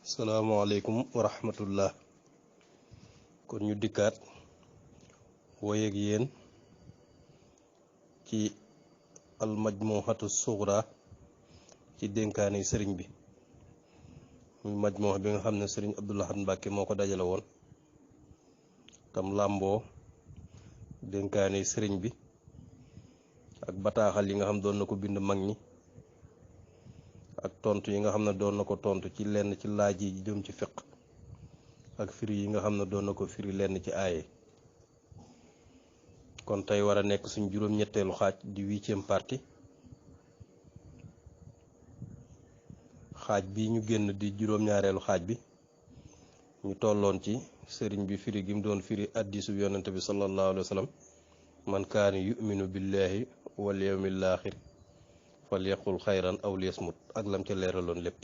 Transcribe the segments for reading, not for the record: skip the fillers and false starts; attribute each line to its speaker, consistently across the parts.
Speaker 1: Assalamualaikum warahmatullah. Kon ñu dikkaat woy ak yéen ci al majmuhatu sughra ci dénkaane sëriñ bi muy majmuh bi nga xam ne sëriñ Abdul Ahad Mbàkke moo ko dajale woon tam làmboo dénkaane sëriñ bi ak bataaxal yi nga xam doon na ko bind mag ñi ak tontu yi nga xam ne doon na ko tontu ci lenn ci laaj yi jëm ci fiq ak firi yi nga xam ne doon na ko firi lenn ci aaye kon tey war a nekk suñ juróom-ñetteelu xaaj di 8e partie xaaj bi ñu génn di juróom-ñaareelu xaaj bi ñu tolloon ci sëriñ bi firi gi mu doon firi addisu yonente bi sallallahu alayhi wa sallam man kaani yuminu billahi wal yawmil aaxir fal yaqul xayran aw liyasmut ak lam ca leeraloon lépp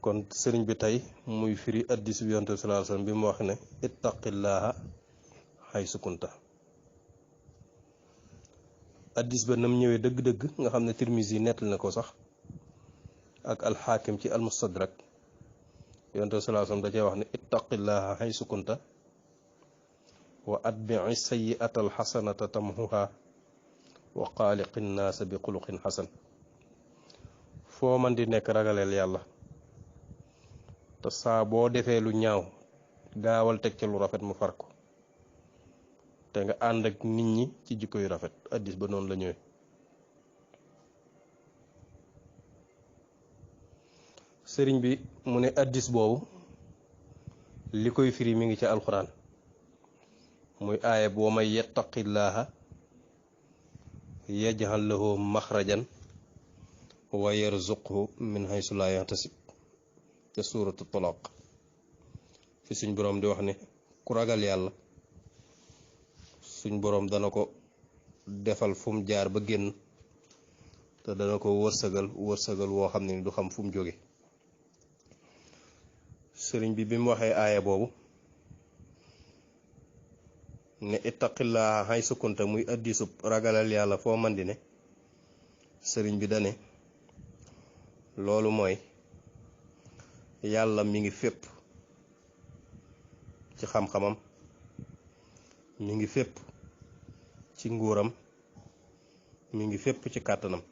Speaker 1: kon sëriñ bi tey muy firi addis bi yonent bi sallallahu alayhi wasallam bi mu wax ne ittaqillaha haysu kunta addis ba nam ñëwee dëgg-dëgg nga xam ne Tirmizi nettali na ko sax ak alxaakim ci almustadrak yonent bi sallallahu alayhi wasallam da cee wax ne ittaqillaha haysu kunta wa atbi'i sayyi'ata alxasanata tamhuha wa xaaliqin naasa bi xuluqin xasan foo man di nekk ragaleel yàlla te saa boo defee lu ñaaw gaawal teg ca lu rafet mu far ko te nga ànd ak nit ñi ci jikko yu rafet addis ba noonu la ñëwee sëriñ bi mu ne addis boobu li koy firi mi ngi ci alxuraan muy aaya boo may yettaqillaaha yaj'al lahu maxrajan wa yarzuqhu min haysu la yahtasib ca suuratu talaq fi suñ boroom di wax ne ku ragal yàlla suñ boroom dana ko defal fu mu jaar ba génn te dana ko wërsëgal woo xam ne du xam fu mu jóge sëriñ bi mu waxee aaya boobu ne ittaqillaha haysu kunta muy addisub ragalal yàlla foo man di ne sëriñ bi dane loolu mooy yàlla mi ngi fépp ci xam-xamam mi ngi fépp ci nguuram mi ngi fépp ci kàttanam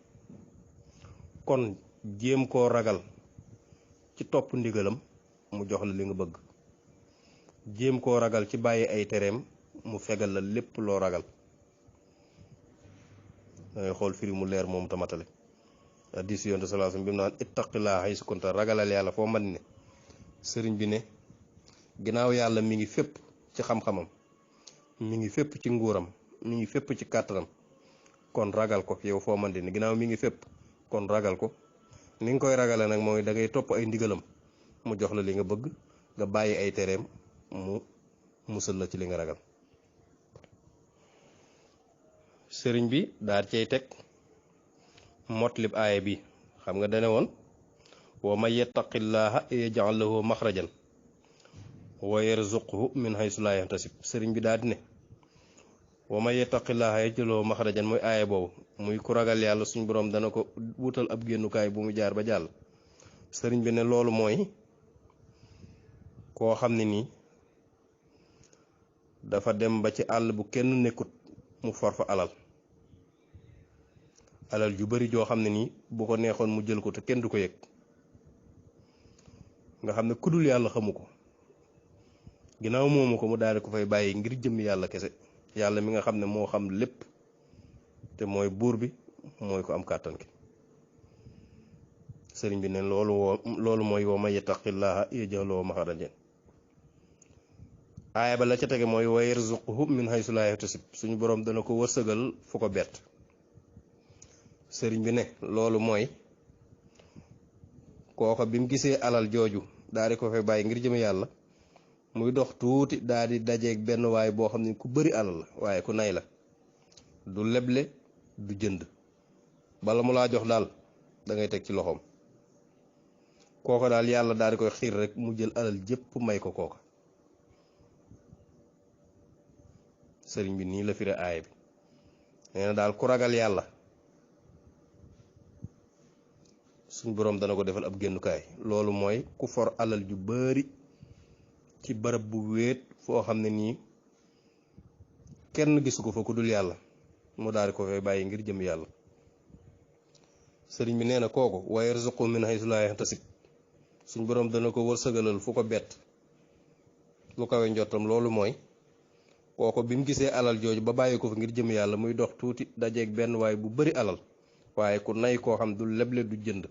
Speaker 1: kon jéem koo ragal ci topp ndigalam mu jox la li nga bëgg jéem koo ragal ci bàyyi ay tereem mu fegal la lépp loo ragal dangay xool firi mu leer moom tamatale hadiis yonent sallallahu alayhi wasallam bi mu naan ittaqillaaha haysu kunta ragalal yàlla foo man ne sëriñ bi ne ginnaaw yàlla mi ngi fépp ci xam-xamam mi ngi fépp ci nguuram mi ngi fépp ci kàttanam kon ragal ko yow foo man di ne ginnaaw mi ngi fépp kon ragal ko ni nga koy ragale nag mooy da ngay topp ay ndigalam mu jox la li nga bëgg nga bàyyi ay tereem mu musal la ci li nga ragal sëriñ bi daal cay teg motlib aaya bi xam nga dane woon wa man yattaqillaha yaj'al lahu maxrajan wa yarzuqhu min haysu la yahtasib sëriñ bi daal di ne wa man yattaqillaha yaj'al lahu maxrajan mooy aaya boobu muy ku ragal yàlla suñ boroom dana ko wutal ab génnukaay bu mu jaar ba jàll sëriñ bi ne loolu mooy koo xam ne nii dafa dem ba ci àll bu kenn nekkut mu for fa alal ju bari joo xam ne nii bu ko neexoon mu jël ko te kenn du ko yëg nga xam ne kudul yàlla xamu ko ginnaaw moomu ko mu daal di ko fay bàyyi ngir jëm yàlla kese yàlla mi nga xam ne moo xam lépp te mooy buur bi mooy ko am kàttan ki sëriñ bi ne loolu mooy wa man yattaqillaha yaj'al lahu maxrajan aaya ba la ca tege mooy wa yarzuqhu min haysu la yahtasib suñu boroom dana ko wërsëgal fu ko bett sëriñ bi ne loolu mooy kooka bi mu gisee alal jooju daal di ko fay bàyyi ngir jëm yàlla muy dox tuuti daal di dajeeg benn waay boo xam ne ku bari alal la waaye ku nay la du leble du jënd bala mu laa jox daal da ngay teg ci loxoom kooka daal yàlla daal di koy xiir rek mu jël alal jépp may ko kooka sëriñ bi nii la firi aaya bi nee na daal ku ragal yàlla suñ boroom dana ko defal ab génnukaay. loolu mooy ku for alal ju bari ci barab bu wéet foo xam ne nii kenn gisu ko fa ku dul yàlla mu daal di ko fay bàyyi ngir jëm yàlla. sëriñ bi nee na kooku wa yarzuqu min haysu laa yahtasib suñ boroom dana ko wërsëgalal fu ko bett lu kawe njottam. loolu mooy kooku bi mu gisee alal jooju ba bàyyi ko fa ngir jëm yàlla muy dox tuuti dajeeg benn waaye bu bari alal waaye ku nay koo xam du leble du jënd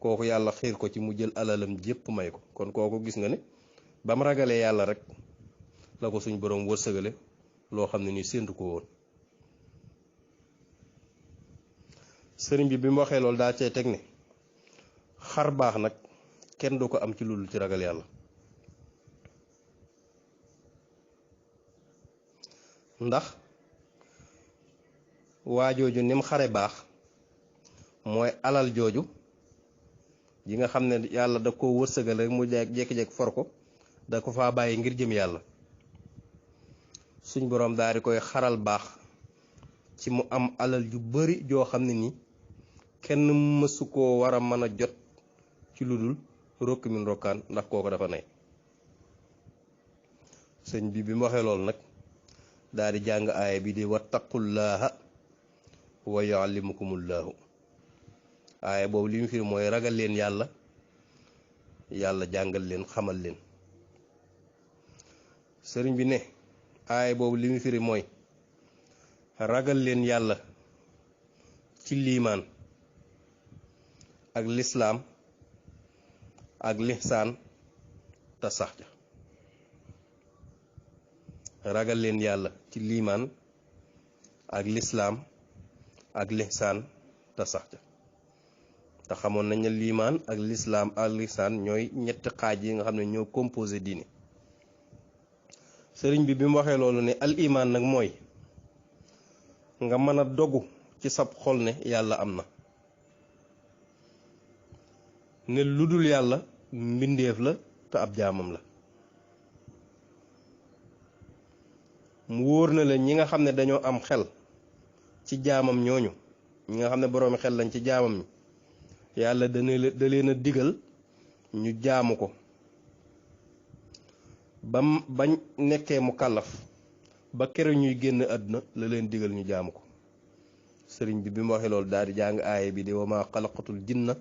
Speaker 1: kooku yàlla xiir ko ci mu jël alalam jépp may ko. kon kooku gis nga ne ba mu ragalee yàlla rek la ko suñ boroom wërsëgale loo xam ne nii séentu ko woon. sëriñ bi mu waxee loolu daa cay teg ne xar baax nag kenn du ko am ci loolu ci ragal yàlla. ndax waa jooju nim xare baax mooy alal jooju yi nga xam ne yàlla da ko wërsëgal rek mu jékki-jékki for ko da ko faa bàyyi ngir jëm yàlla. suñ boroom daal di koy xaral baax ci mu am alal ju bari joo xam ne nii kenn mësu koo war a mën a jot ci lu dul rokk min rokkaan ndax kooku dafa nay. sëñ bi mu waxee loolu nag daal di jàng aaya bi di wattaqullaaha wa yuallimukumullaahu. aaya boobu li mu firi mooy ragal leen yàlla yàlla jàngal leen xamal leen. sëriñ bi ne aaya boobu li mu firi mooy ragal leen yàlla ci liimaan ak lislaam ak lihsaan te sax ja. ragal leen yàlla ci liimaan ak lislaam ak lihsaan te sax ja. te xamoon nañ ne liimaan ak lislaam ak lihsaan ñooy ñetti xaaj yi nga xam ne ñoo composé diine. sëriñ bi mu waxee loolu ne al imaan nag mooy nga mën a dogu ci sab xol ne yàlla am na, ne lu dul yàlla mbindeef la te ab jaamam la. mu wóor na la ñi nga xam ne dañoo am xel ci jaamam ñooñu, ñi nga xam ne boroomi xel lañ ci jaamam ñi, yàlla da leen a digal ñu jaamu ko bañ nekkee mu kàllaf ba kere ñuy génn àdduna la leen digal ñu jaamu ko. sëriñ bi mu waxee loolu daal di jàng aaya bi di wa maa xalaqatul jinna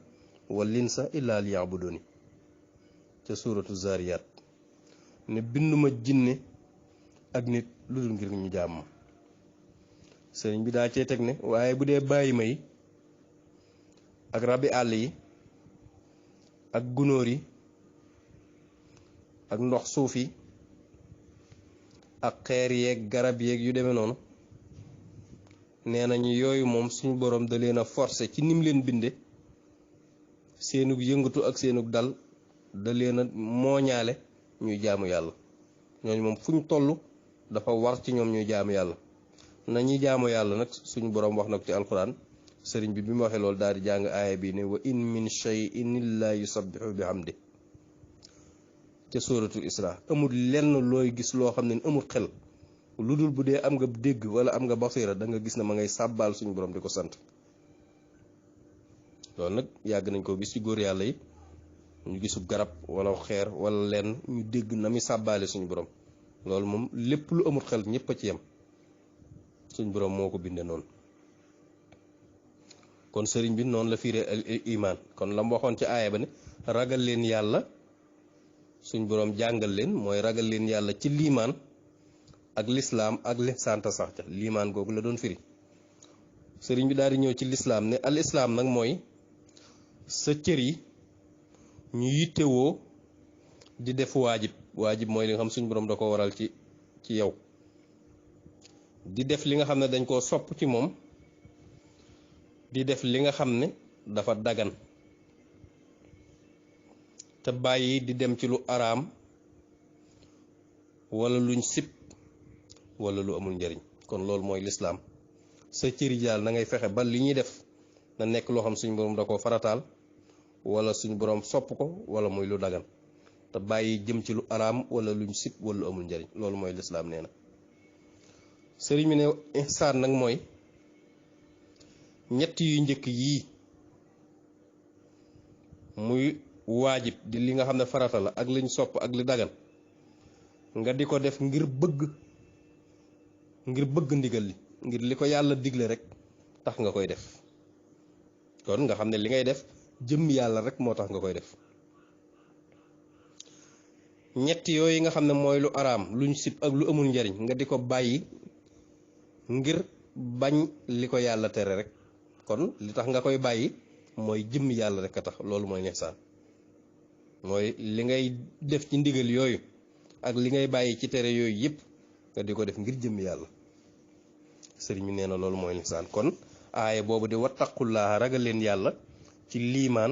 Speaker 1: wal insa illa liya'buduni ca suuratu zaariyaat ne binduma jinne ak nit lu dul ngir ñu jaam ma. sëriñ bi daa cee teg ne waaye bu dee bàyyi ma yi ak rabi àll yi ak gunóor yi ak ndox suuf yi ak xeer yeeg garab yeeg yu demee noonu, nee nañu yooyu moom suñu boroom da leen a forcé ci nim leen binde, seenug yëngatu ak seenug dal da leen a mooñaale ñuy jaamu yàlla. ñooñu moom fuñ toll dafa war ci ñoom ñuy jaamu yàlla. nañuy jaamu yàlla nag suñu boroom wax na ko ci alquran. sëriñ bi mu waxee loolu daal di jàng aaya bi ne wa in min shay'in illa yusabbihu bihamdi ca suratul isra. amul lenn looy gis loo xam ne amul xel lu dul bu dee am nga dégg wala am nga basira da nga gis ne ma ngay sàbbaal suñu borom di ko sant. loolu nag yàgg nañ koo gis ci góor yàlla yi, ñu gisu garab wala xeer wala lenn ñu dégg na mi sàbbaale suñu borom. loolu moom lépp lu amul xel ñëpp a ci yem, suñu borom moo ko bindee noonu. kon sëriñ bi noonu la fiiree al iman. kon la mu waxoon ci aaya ba ne ragal leen yàlla suñ boroom jàngal leen mooy ragal leen yàlla ci liimaan ak lislaam ak lihsaan ta sax ca. liimaan googu la doon firi. sëriñ bi daal di ñëw ci lislaam ne al islaam nag mooy sa cër yi ñu yittewoo di def waajib mooy li nga xam suñ boroom da ko waral ci yow, di def li nga xam ne dañ koo sopp ci moom, di def li nga xam ne dafa dagan, te bàyyi di dem ci lu araam wala luñ sib wala lu amul njariñ. kon loolu mooy lislaam. sa cëri daal na ngay fexe ba li ñuy def na nekk loo xam suñu boroom da koo farataal wala suñu boroom sopp ko wala muy lu dagan, te bàyyi jëm ci lu araam wala luñ sib wala lu amul njariñ. loolu mooy lislaam nee na. sëriñ mi ne ihsaan nag mooy ñett yu njëkk yii muy waajib di li nga xam ne farata la ak liñ sopp ak li dagan nga di ko def ngir bëgg ndigal li ngir li ko yàlla digle rek tax nga koy def kon nga xam ne li ngay def jëmm yàlla rek moo tax nga koy def ñett yooyu nga xam ne mooy lu araam luñ sib ak lu amul njariñ nga di ko bàyyi ngir bañ li ko yàlla tere rek kon li tax nga koy bàyyi mooy jëmm yàlla rek a tax loolu mooy ihsaan mooy li ngay def ci ndigal yooyu ak li ngay bàyyi ci tere yooyu yëpp nga di ko def ngir jëmm yàlla sëriñ bi nee na loolu mooy ihsaan kon aaya boobu di wattaqullaaha ragal leen yàlla ci liimaan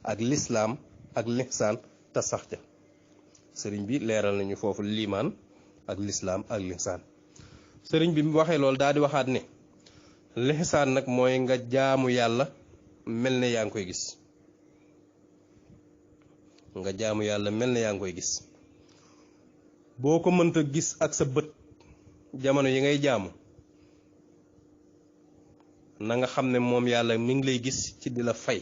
Speaker 1: ak lislaam ak lihsaan te sax ca sëriñ bi leeral nañu foofu liimaan ak lislaam ak lihsaan sëriñ bi mu waxee loolu daal di waxaat ne lihsaan nag mooy nga jaamu yàlla mel ne yaa ngi koy gis nga jaamu yàlla mel ne yaa ngi koy gis boo ko mënta gis ak sa bët jamono yi ngay jaamu na nga xam ne moom yàlla mi ngi lay gis ci di la fay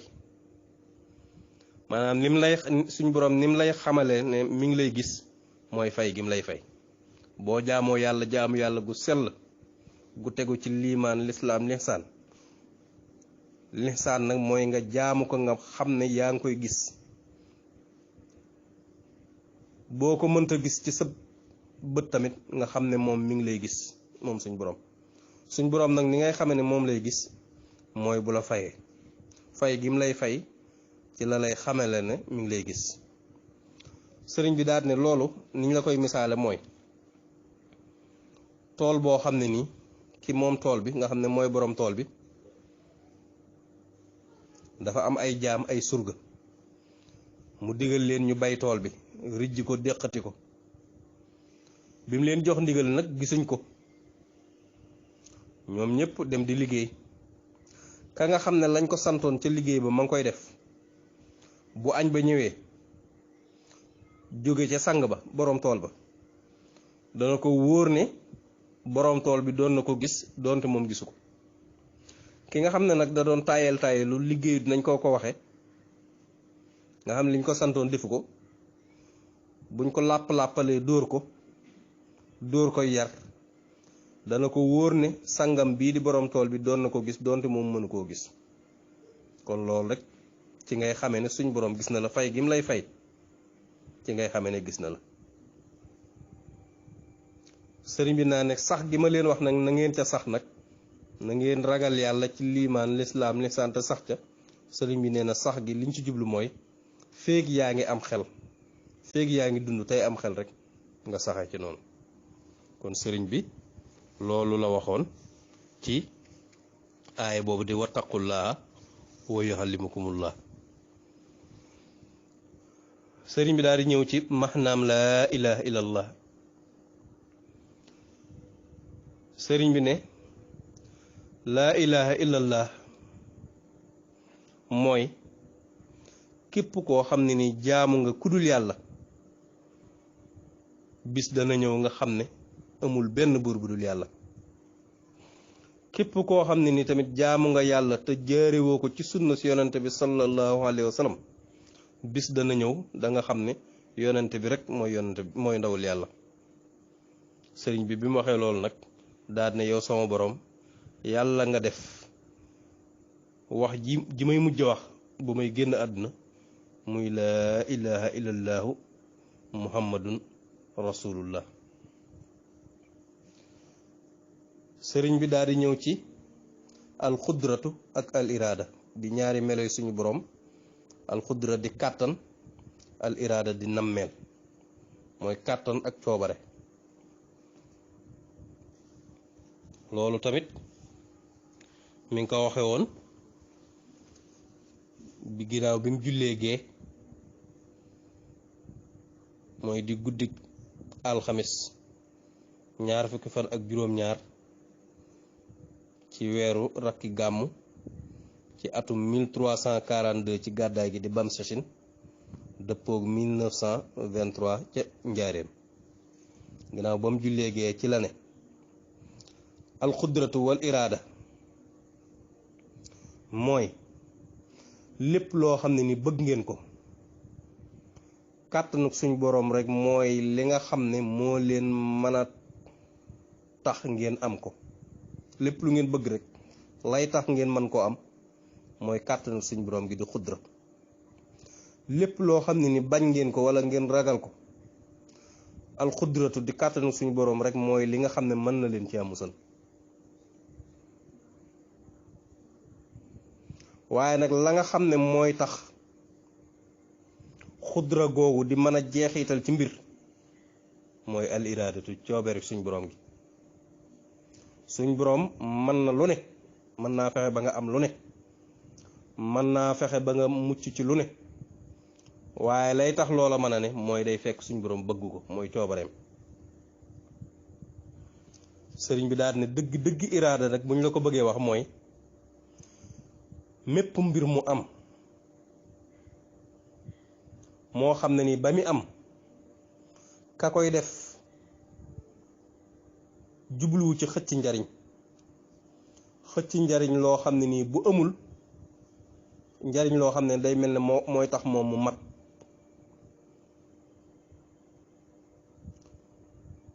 Speaker 1: maanaam lim lay suñ borom nim lay xamale ne mi ngi lay gis mooy fay gim lay fay boo jaamoo yàlla jaamu yàlla gu sell gu tegu ci liimaan lislaam lihsaan nag mooy nga jaamu ko nga xam ne yaa ngi koy gis boo ko mënta gis ci sa bët tamit nga xam ne moom mi ngi lay gis moom suñ boroom nag ni ngay xame ne moom lay gis mooy bu la fayee fay gi mu lay fay ci la lay xamale ne mi ngi lay gis sëriñ bi daal ne loolu niñ la koy misaale mooy tool boo xam ne nii ki moom tool bi nga xam ne mooy boroom tool bi dafa am ay jaam ay surga mu digal leen ñu bay tool bi rijji ko déqati ko bi mu leen jox ndigal nag gisuñ ko ñoom ñëpp dem di liggéey ka nga xam ne lañ ko santoon ca liggéey ba ma ngi koy def bu añ ba ñëwee jóge ca sang ba boroom tool ba dana ko wóor ne boroom tool bi doon na ko gis doonte moom gisu ko ki nga xam ne nag da doon tayel lu liggéey nañ ko waxe nga xam liñ ko santoon defu ko buñ ko làpp-làppalee dóor ko yar dana ko wóor ne sangam bii di boroom tool bi doon na ko gis doonte moom mënu koo gis kon loolu rek ci ngay xamee ne suñ boroom gis na la fay gi mu lay fay ci ngay xamee ne gis na la sëriñ bi naa ne sax gi ma leen wax nag na ngeen ca sax nag na ngeen ragal yàlla ci liimaan lislaam lihsaan te sax ca sëriñ bi nee na sax gi liñ ci jublu mooy féeg yaa ngi am xel féeg yaa ngi dund tey am xel rek nga saxee ci noonu kon sëriñ bi loolu la waxoon ci aaya boobu di wattaqullaaha wa yuallimukumullah sëriñ bi daal di ñëw ci maxnaam laa ilaha illallah sëriñ bi ne laa ilaha illallah mooy képp koo xam ne ni jaamu nga kudul yàlla bis dana ñëw nga xam ne amul benn buur bu dul yàlla képp koo xam ne ni tamit jaamu nga yàlla te jaarewoo ko ci sunna si yonente bi sallallahu alayhi wa sallam bis dana ñëw da nga xam ne yonente bi rek mooy ndawul yàlla sëriñ bi mu waxee loolu nag daal ne yow sama borom yàlla nga def wax ji may mujj wax bu may génn àdduna muy laa ilaha illallahu muhammadun rasulullah sëriñ bi daal di ñëw ci alxudratu ak al iraada di ñaari meloy suñu borom alxudra di kàttan al iraada di nammeel mooy kàttan ak coobare loolu tamit mi ngi ko waxe woon bi ginnaaw bi mu jullee gee mooy di guddik alxamis ñaar fukki fan ak juróom-ñaar ci weeru rakki gàmmu ci atum 1342 ci gàddaay gi di Bamsachin dëppoog 1923 ca njaareem ginnaaw ba mu jullee gee ci la ne alxudratu wal iraada mooy lépp loo xam ne ni bëgg ngeen ko kàttanuk suñ boroom rek mooy li nga xam ne moo leen mën a tax ngeen am ko. lépp lu ngeen bëgg rek lay tax ngeen mën koo am mooy kàttanuk suñ boroom gi di xudra. lépp loo xam ne ni bañ ngeen ko wala ngeen ragal ko, alxudratu di kàttanuk suñ boroom rek mooy li nga xam ne mën na leen ci musal. waaye nag la nga xam ne mooy tax xudra googu di mën a jeexital ci mbir mooy al iraadatu coobere suñ boroom gi. suñ boroom mën na lu ne, mën naa fexe ba nga am lu ne, mën naa fexe ba nga mucc ci lu ne, waaye lay tax loola mën a ne mooy day fekk suñ boroom bëgg ko, mooy coobareem. sëriñ bi daal ne dëgg dëgg iraada nag bu ñu la ko bëggee wax mooy mépp mbir mu am moo xam ne ni ba mi am ka koy def jubluwu ci xëcc njariñ, xëcc njariñ loo xam ne nii bu amul njariñ loo xam ne day mel ne mooy tax moom mu mat,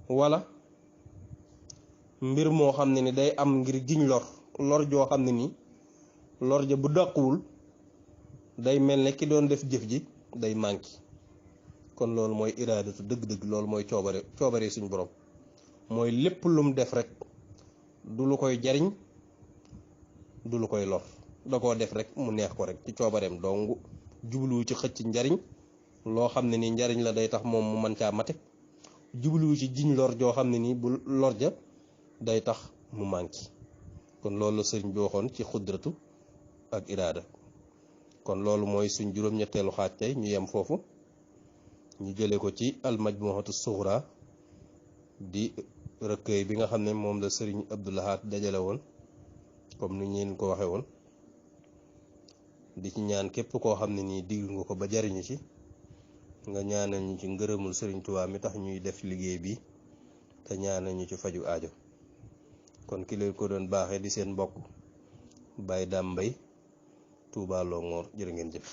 Speaker 1: wala mbir moo xam ne ni day am ngir jiñ lor joo xam ne nii lor ja bu dàquwul day mel ne ki doon def jëf ji day manqué. kon loolu mooy iraadatu dëgg-dëgg, loolu mooy coobare suñ borom. mooy lépp lum def rek du lu koy jariñ du lu koy lor, da koo def rek mu neex ko rek ci coobareem dong, jubluwu ci xëcc njariñ loo xam ne ni njariñ la day tax moom mu mën caa mate, jubluwu ci jiñ lor joo xam ne nii bu lor ja day tax mu manqué. kon loolu la sëriñ bi waxoon ci xudratu ak iraada. kon loolu mooy suñ juróom-ñetteelu xaaj tey, ñu yem foofu, ñu jële ko ci al majmuhatu sughra di recueil bi nga xam ne moom la sëriñ Abdul Ahad dajale woon comme ni ñeen ko waxe woon, di ci ñaan képp koo xam ne nii digg nga ko ba jariñu ci, nga ñaanal ñu ci ngërëmul sëriñ Tuubaa mi tax ñuy def liggéey bi, te ñaanal ñu ci faju aajo. kon ki leen ko doon baaxee di seen mbokk Baye Dame Mbaye, Touba Longhor, jërë ngeen jëf.